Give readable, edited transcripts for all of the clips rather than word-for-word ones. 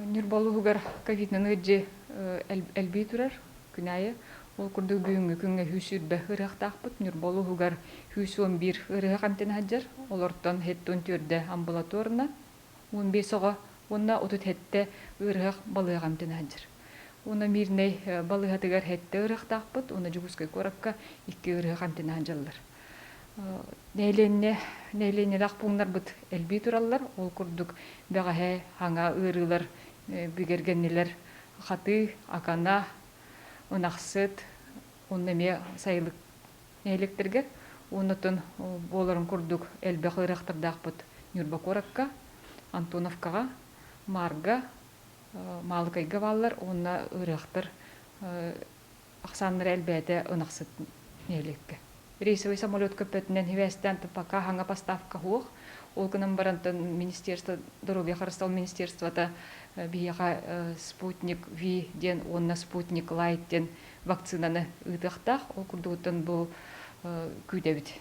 Ньурба улууһугар ковидынан ыалдьыы элбии турар күн аайы. Ол курдук бүгүҥҥү күҥҥэ 120 ыарыһахтаахпыт. Ньурба улууһугар 111 ыарыһах эмтэнэ сылдьар. Олортон 74 амбулаторно, 15 оҕо уонна 37 ыарыһах балыыһаҕа эмтэнэ сылдьар. Уонна Мирнэй балыыһатыгар 7 ыарыһахтаахпыт уонна Дьокуускай куоракка 2 ыарыһах эмтэнэ сылдьаллар. Нэһилиэнньэ нэһилиэнньэлээх пууннарбыт элбии тураллар. Ол курдук бэҕэһээ хаҥа ыарыылар бигэргэннилэр. Хатыы, Акана, Ынахсыт уонна эмиэ сайылык нэһилиэктэргэ. Уонна буоларын курдук элбэх ыарахтардаахпыт Ньурба куоракка, Антоновкаҕа, Маарга, Маалыкайга бааллар уонна ыарыһахтар ахсааннара элбээтэ Ынахсыт нэһилиэккэ. Рейсовый самолет көппөтүнэн сибээстээн пока хаҥа поставка суох. Ол гынан баран министерство здоровья харыстал министерствота биһиэхэ Спутник V диэн уонна Спутник Лайт диэн вакцинаны ыытыахтаах. Ол курдугуттан бу күүтэбит.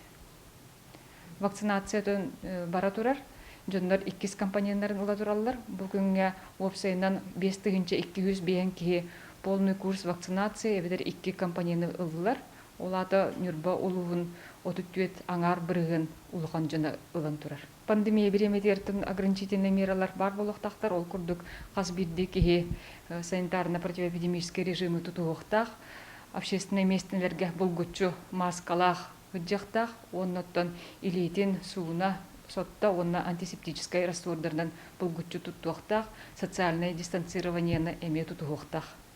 Вакцинациятын бара турар. Дьоннор иккис компоненнарын ыла тураллар. Бу күҥҥэ уопсайынан 5205 киһи полный курс вакцинации эбэтэр икки компонены ыллылар. Ол аата Ньурба улууһун 34 аҥаар бырыһыан улахан дьоно ылан турар. Пандемия бириэмэтигэр ограничительные мералар баар буолуохтаахтар. Ол курдук хас биирдии киһи санитарно-противоэпидемическэй режими тутуһуохтаах. Общественнай миэстэлэргэ булгуччу мааскалаах сылдьыахтаах уонна оттон илиитин сууна, сотто уонна антисептическай раствордарынан булгуччу туттуохтаах, социальнай дистанцированиены эмиэ тутуһуохтаах.